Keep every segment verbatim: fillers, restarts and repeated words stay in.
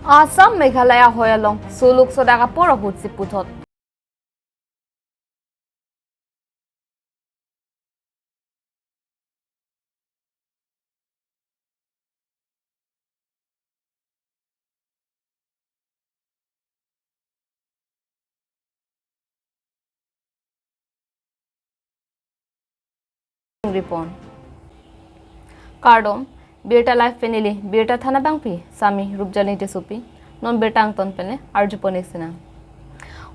Assam Meghalaya ahoi along suluk sodak apor ahutsi puthot. Ripon. Kardom, Birta Live pen neli Birta Than abangpi, Sami Rupjali Tissopi, non birta angton pen le arjupon ik sinang.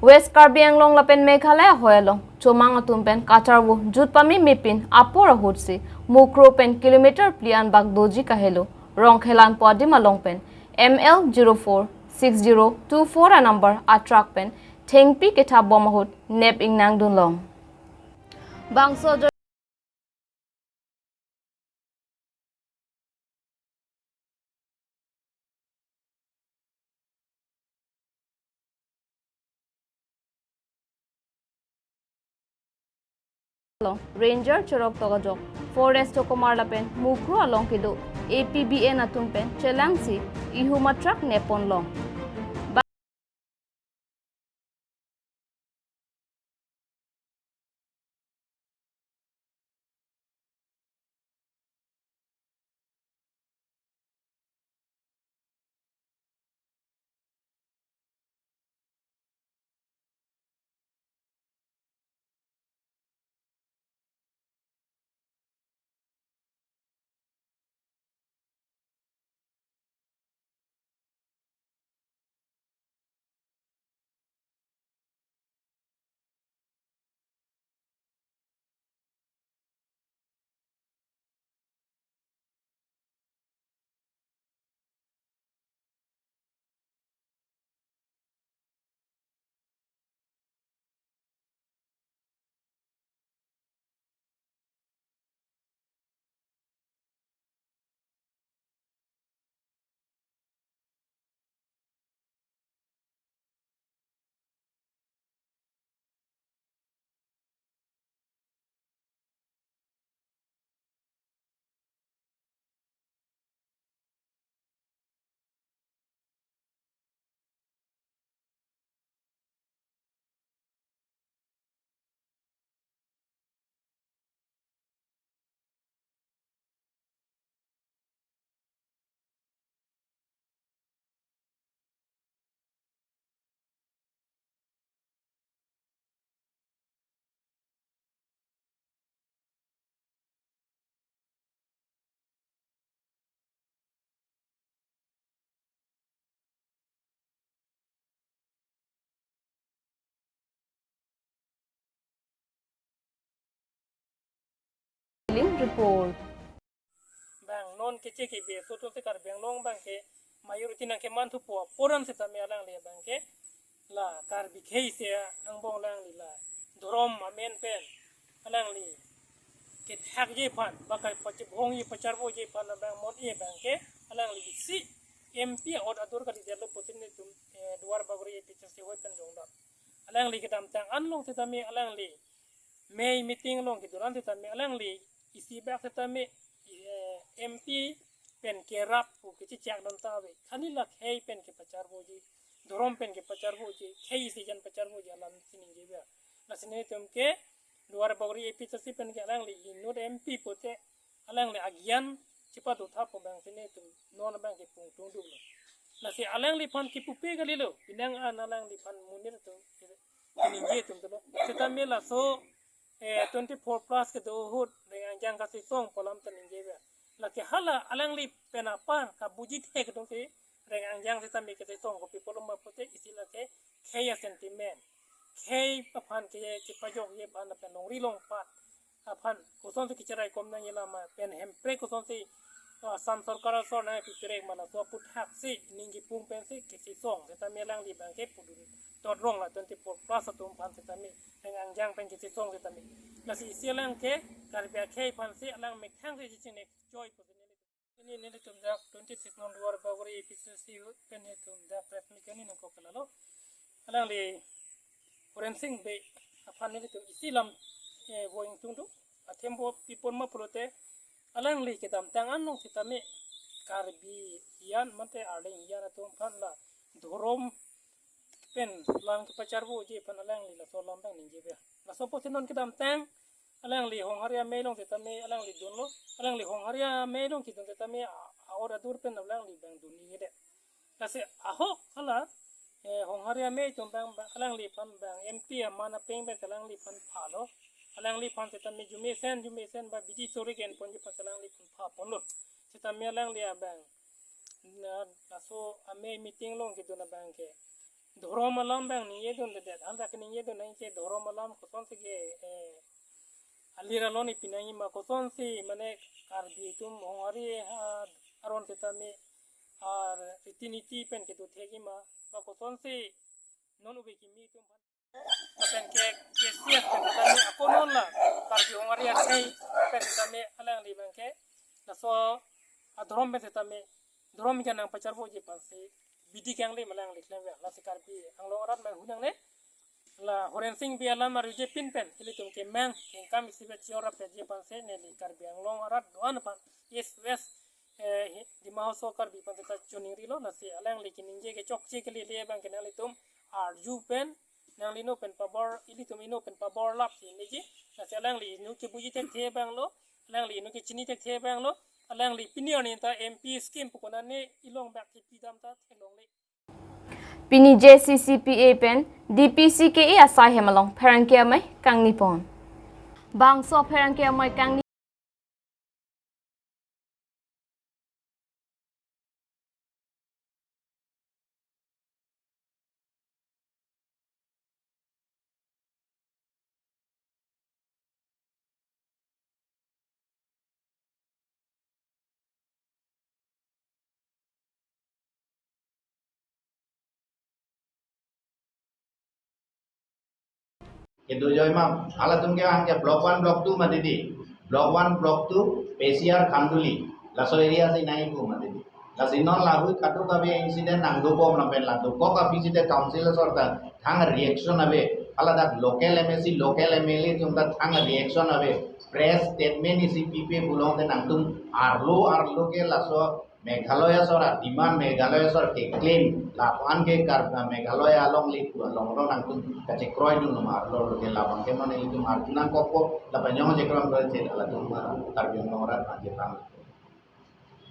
West Karbi Anglong lapen Meghalaya ahoi along chomang atum pen kacharvo jut pameme pin apor ahutsi Mukroh pen kilometer phli an bak doji kahelo Rongkhelan pu adim along pen M L zero four six zero two four a number a truck pen thengpi kethap bom ahut nep ingnang dunlong. Bangso Ranger chorok tok ajok Forest Tokomar lapen Mukroh along kedo A P B N atum pen chelangsi ihum a truck nep ponlong. Report. Bang non keche kebe so to se Karbi Anglong bang ke majority nangkeman thupo aporan setame alangli bang ke la Karbi khei se angbong alangli la dhorom amen pen alangli kethakji aphan, ba kai pachibhongji pacharvoji aphan abang mon e bang ke alangli isi M P ot adur kalidetlo putin netum, eh, Duar Bagori A P H L C ahoi pen jongdam. Alangli kedamtang anlong setame alangli mei meeting along kedoran setame alangli isi bak setame, eh, M P pen kerap pu kechechak dam ta ave. Kali la khei pen kepacharvoji, dhorom pen kepacharvoji, khei isi jan pacharvoji alam si ningje ave. Lasi netum ke Duar Bagori A P H L C pen ke alangli inut M P pute alangli agyan chepadotha pu bang si netum non bang ke pung tungduklo. Lasi alangliphan kipupe kalilo, pinang an alangliphan monit atum ningje atum dolo. Setame laso, eh, twenty-four plus kedo ahut reng angjang kachesong pu alam ta ningje ave. Lake hala alangli pen apar kabuji thek dong ke reng angjang setame kachesong kopi pulo ma pute isi lake khei a sentiment. Khei aphan ke kepajokji aphan pen longri longpat aphan kosonsi kecherai kom nangji lama pen Hemprek kosonsi, uh, Assam Sorkar asor nangpiperek ma laso aputhaksi ning kipung pensi kachesong setame alangli bang ke pudun totrong la twenty-four plus atum aphan setame reng angjang pen kachesong setame. Lasi isi alang ke Karbi akhei aphansi alang methang si chingnek choi pusi neli. Pini nelitum dak twenty-six non Duar Bagori A P H L C pen netum dak press meet kani nangkok kalalo. Alangli Horen Sing Bey aphan nelitum isi lam, eh, vo ingtungduk. Athema pi pon ma pulote alangli kedamtang anlong setame Karbi an mate Arleng an atum aphan la dhorom pen lam kepacharboji aphan alangli laso alam abang ningje ave. Laso apotsi non kedamtang alangli Honghari amei along setame alangli dunlo, alangli Honghari amei along kedun setame a-, a-or adur pen alangli abang dun ningjedet. Lasi ahok hala, eh, Honghari amei atum abang, abang alangliphan abang M P aman apeng abang alangliphan phalo. Alangliphan setame jumesen, jumesen ba bidi suri ke-enponji aphan alangliphan phaponlo. Setame alangli abang na, laso amei meeting along kedun abang ke dhorom alam abang ningjedundedet. Hala ke ningjedun nangji dhorom alam kosonsi ke, eh, alir alon ipinangji ma, kosonsi mane Karbi atum Honghari, ah, aron setame, ah, riti niti pen kedo thekji ma, ba kosonsi non ove kimi atum aphan. Pen ke, ke C S pen setame ako non la Karbi Honghari amei pen setame alangli abang ke laso adhorom pen setame dhorom ke nangpacharboji aphansi bidi kangli ma alangli klem ave. Lasi Karbi Anglong arat abang hu nangne, la Horensing Bey alam arjuje pinpen ilitum kemang kengkam isivet chior rapetji aphansi neli Karbi Anglong arat do-an aphan East West, eh, hi-, Dima Hasao Karbi aphan seta choningrilo. Lasi alangli keningje kechokche kelele abang ke nanglitum arju pen, nangli inut pen pabor, ilitum inut pen pabor lapsi ningje. Lasi alangli inut kebuji thekthe abanglo, alangli inut kechini thekthe abanglo, alangli pini arni ta M P scheme pu konane ilong bak kepidam ta theklongle. Pini J C C P A pen D P C K A asai hem along pherangke amei kangnipon. Bangso pherangke amei kangni Kedo joi ma, halatum ke angke block one, block two mati di. Block one, block two, P C R Khanduli. Laso area si nai pu mati di. Lasi non lahut kadokave incident nangdobom lapen la dokok aphi site council asor ta thang reaction ave. Haladak local M A C, local M L A atum ta thang reaction ave. Press statement isi pipe pulote nangtum arlo arlo ke laso Meghalaya asor a-demand, Meghalaya asor keklem, lapu-an ke Kar-, Meghalaya alongle pu along ro nangtum kachekroidun ma arlo arlo ke, labang ke non ilitum arju nangkokpo, lapen jong chekroidun chet halatum, ah, Karbi Anglong arat pangchepang.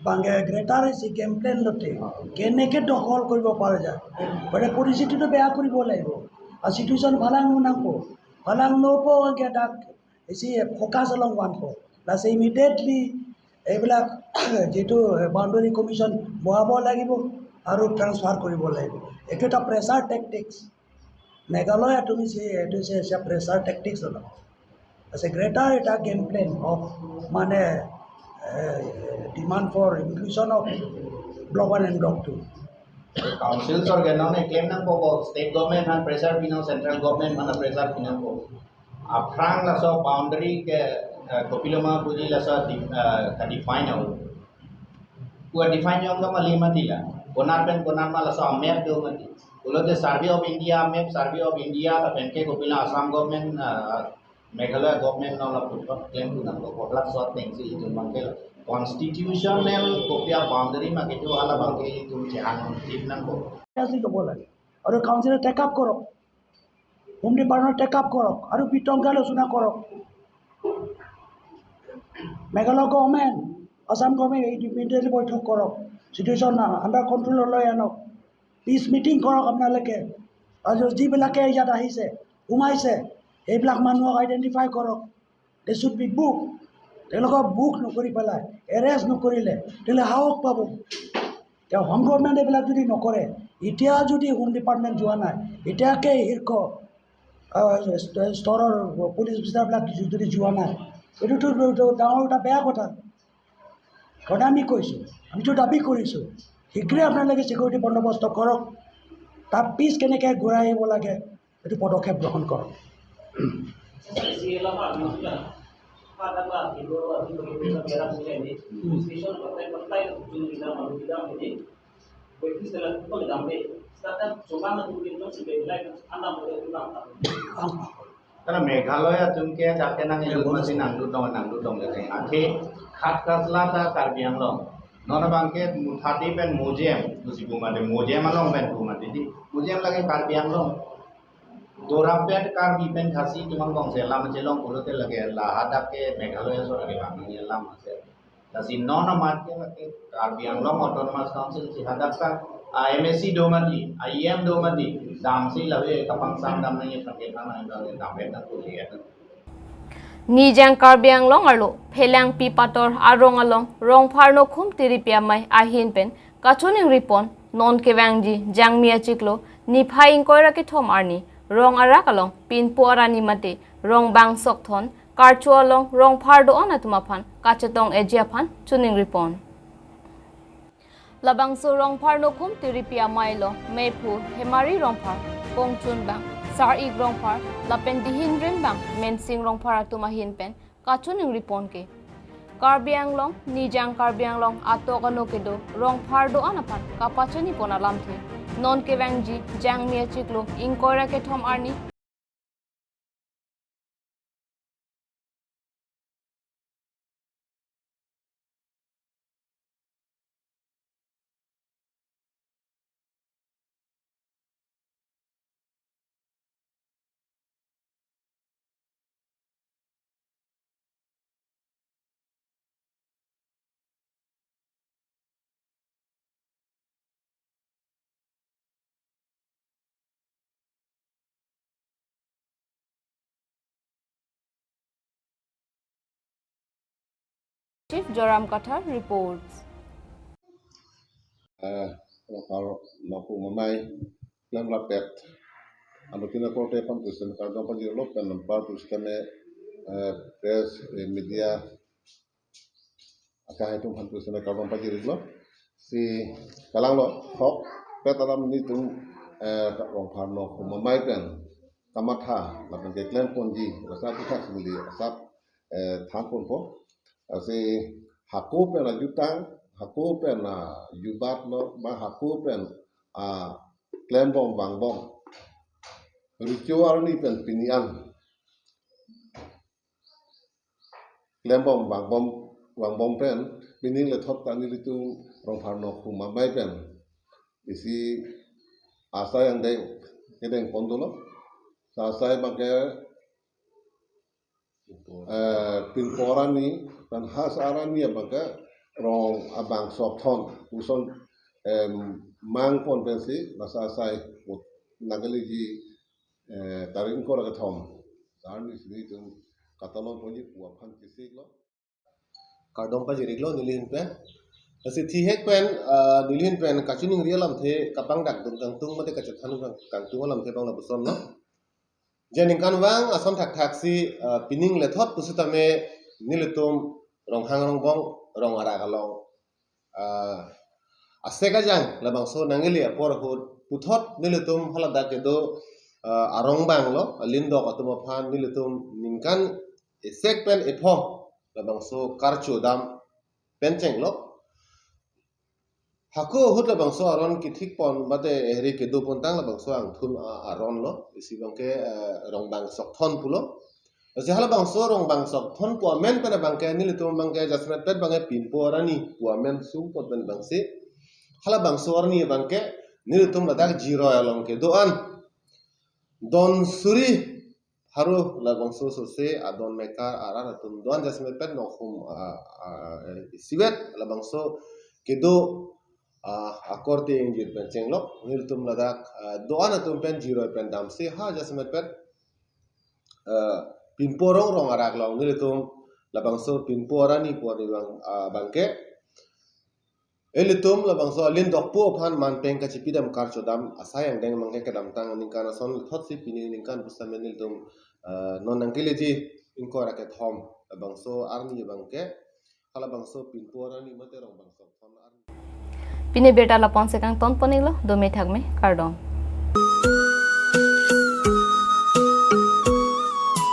Bang ke greater isi complain lote, কেনেকে দখল কৰিব পৰা যায়, মানে পৰিস্থিতিটো বেয়া কৰিব লাগিব। আৰু চিটুৱেশ্যন ফালাং নুনাংকো, ফালাং নপো, কে তাক বেছি ফ'কাছ অলপ ওৱান ফ'ৰ। প্লাছ ইমিডিয়েটলি এইবিলাক যিটো বাউণ্ডেৰী কমিশ্যন বহাব লাগিব আৰু ট্ৰেন্সফাৰ কৰিব লাগিব। এইটো এটা প্ৰেছাৰ টেকটিক্স। মেঘালয় তুমি চি-, এইটো হৈছে, হৈছে প্ৰেছাৰ টেকটিক্স অলপ। আছে গ্ৰেটাৰ এটা গেম প্লেন অফ মানে demand for inclusion of block one and block two. Council asor ke non claim nangpo, state government aphan pressure pinang, central government aphan pressure pinangpo. Aphrang laso boundary ke, eh, kopiloma puji laso di-, eh, ka-define ho. Pua define jong do mali mati la. Konat pen konat ma laso map do mati. Pulote Survey of India map, Survey of India lapen ke kopilo Assam government, eh, Meghalaya government along laputhot claim tu nangkok, laso ateng si itum bangke constitutional kopi a-boundary ma kedo, halabang ke itum chehang tip nangkok. Seriously to bola. Aur council take up korok. Home Department take up korok, আৰু বিতংকালৈ আলোচনা কৰক। মেঘালয় গভৰ্ণমেণ্ট, Assam government independently বৈঠক কৰক, situation under কণ্ট্ৰললৈ আনক, pitch meeting কৰক আপোনালোকে। আৰু যিবিলাকে ইয়াত আহিছে, সোমাইছে, সেইবিলাক মানুহক আইডেণ্টিফাই কৰক। They should be booked. তেওঁলোকক বুক নকৰি পেলাই এৰেষ্ট নকৰিলে তেতিয়াহ'লে সাহস পাব। তেওঁ হোম গভৰ্ণমেণ্ট এইবিলাক যদি নকৰে, এতিয়া যদি হোম ডিপাৰ্টমেণ্ট যোৱা নাই, এতিয়াকে শীৰ্ষ, আহ, স্তৰৰ পুলিচ অফিচাৰবিলাক যদি যোৱা নাই, এইটোতো ডাঙৰ এটা বেয়া কথা। কাৰণ আমি কৈছোঁ, আমিতো দাবী কৰিছোঁ, শীঘ্ৰে আপোনালোকে ছিকিউৰিটি বন্দোবস্ত কৰক, তাত পিচ কেনেকৈ ঘূৰাই আহিব লাগে, এইটো পদক্ষেপ গ্ৰহণ কৰক। Karena Meghalaya atum ke dak ke nang iluk masi nangdutong, nangdutong ke. Athe khat kasla ta Karbi Anglong. Non abangke Muthadi pen Mojem, pusi pu mati, Mojem along pen pu mati di. Mojem lake Karbi Anglong. Dorap pen Karbi pen Khasi atum angbong si alam chelong pulote lake la hadak ke Meghalaya aso lake bang ni alam ase. Lasi non amat ke lake Karbi Anglong Autonomous Council si hadak ta a M A C do mati, a E M do mati, damsi lake kapangsam dam nangji pakai tanah yang dam pen ta kuliah. Nijang Karbi Anglong arlo Phelangpi Pator arong along Rongphar Nokhum Tiripi Amei ahin pen kachiningri pon non kevangji Jangmi achiklo niphai ingkoi ra kethom arni rong arak along pinpo arani mate rongbang sokthon karcho along rongphar do-an atum aphan kachetong eji aphan chiningri pon. Labangso Rongphar Nokhum Tiripi Amei lo mephu Hemari Rongphar, Kongchunbang, Sar-ik Rongphar lapen Dihinrimbang Mensing Rongphar atum ahin pen kachiningri pon ke. Karbi Anglong, Nijang Karbi Anglong atok ano kedo rongphar do-an aphan kapachini pon alamthe non kevangji Jangmi achiklo ingkoi ra kethom arni Chief Joram Kathar reports. Eh, Rongphar Nokhum Amei klemrap-et anut kina korte aphan pusitame kardom pajirlo pen anpar pusitame, eh, press, eh, media akai atum aphan pusitame kardom pajirlo. Si kalanglo thokpet alam nelitum, eh, Rongphar Nokhum Amei pen kamatha lapen keklem ponji rasa puthak singli asap, eh, than ponpo. Lasi hako pen ajutang, hako pen ajubat lo, ba hako pen, ah, klembom vangbom. Recho arni pen pini an klembom vangbom, vangbom pen pining lethot ta nelitum Rongphar Nokhum Amei pen isi asai angdeng kedeng pon dolo. Sa asai abangke, eh, pinpo arani, pen ha sa arani abangke rong abang sokthon puson, em, mang pon pensi, lasi asai ut nangkeleji, eh, tarik ingkoi ra kethom arni si nelitum katalon ponji pu aphan kesik lo. Kardom pajirlo nelihin pen. Lasi thihek pen, ah, nelihin pen kachiningri alamthe kapangdakdun kangtung mate kachethan kang-, kangtung alamthe abang lapuson lo. Je ningkan vang ason thakthak si, ah, pining lethot pusitame nelitum ronghang rongbong rong arak along, ah, asek ajang labangso nangkele apor ahut puthot nelitum haladak kedo, ah, arongbang lo, alindok atum aphan nelitum ningkan esek pen epho labangso karcho dam pen chenglo. Hako ahut labangso aron kethik pon mate ehri kedo pontang labangso angthun a-, aron lo. Isi abangke, eh, rongbang sokthon pulo. Lasi halabangso rongbang sokthon pu amen pen abangke nelitum abangke jasemet pet abangke pinpo arani pu amen sung pon pen abangsi. Halabangso arni abangke nelitum ladak Jiroi along kedo-an don suri haru labangso sose adon mekar arat atum do-an jasemet pet Nokhum, ah, ah, isivet labangso kedo, ah, akorte ingjir pen chenglo nelitum ladak, ah, do-an atum pen Jiroi pen damsi ha jasemet pet, ah, pinpo rong rong arak along nelitum labangso pinpo arani pu arni abang, ah, abangke ilitum labangso alindokpo aphan manpeng kachipidam karcho dam asai angdeng abangke kedamtang ningkan ason lethot si pini ningkan pusitame nelitum, eh, non nangkeleji ingkoi ra kethom labangso arni abangke halabangso pinpo arani mate rongbang sokthon arni. Pini abirta lapu-an si kangton pon-iklo, dome thakme, kardom.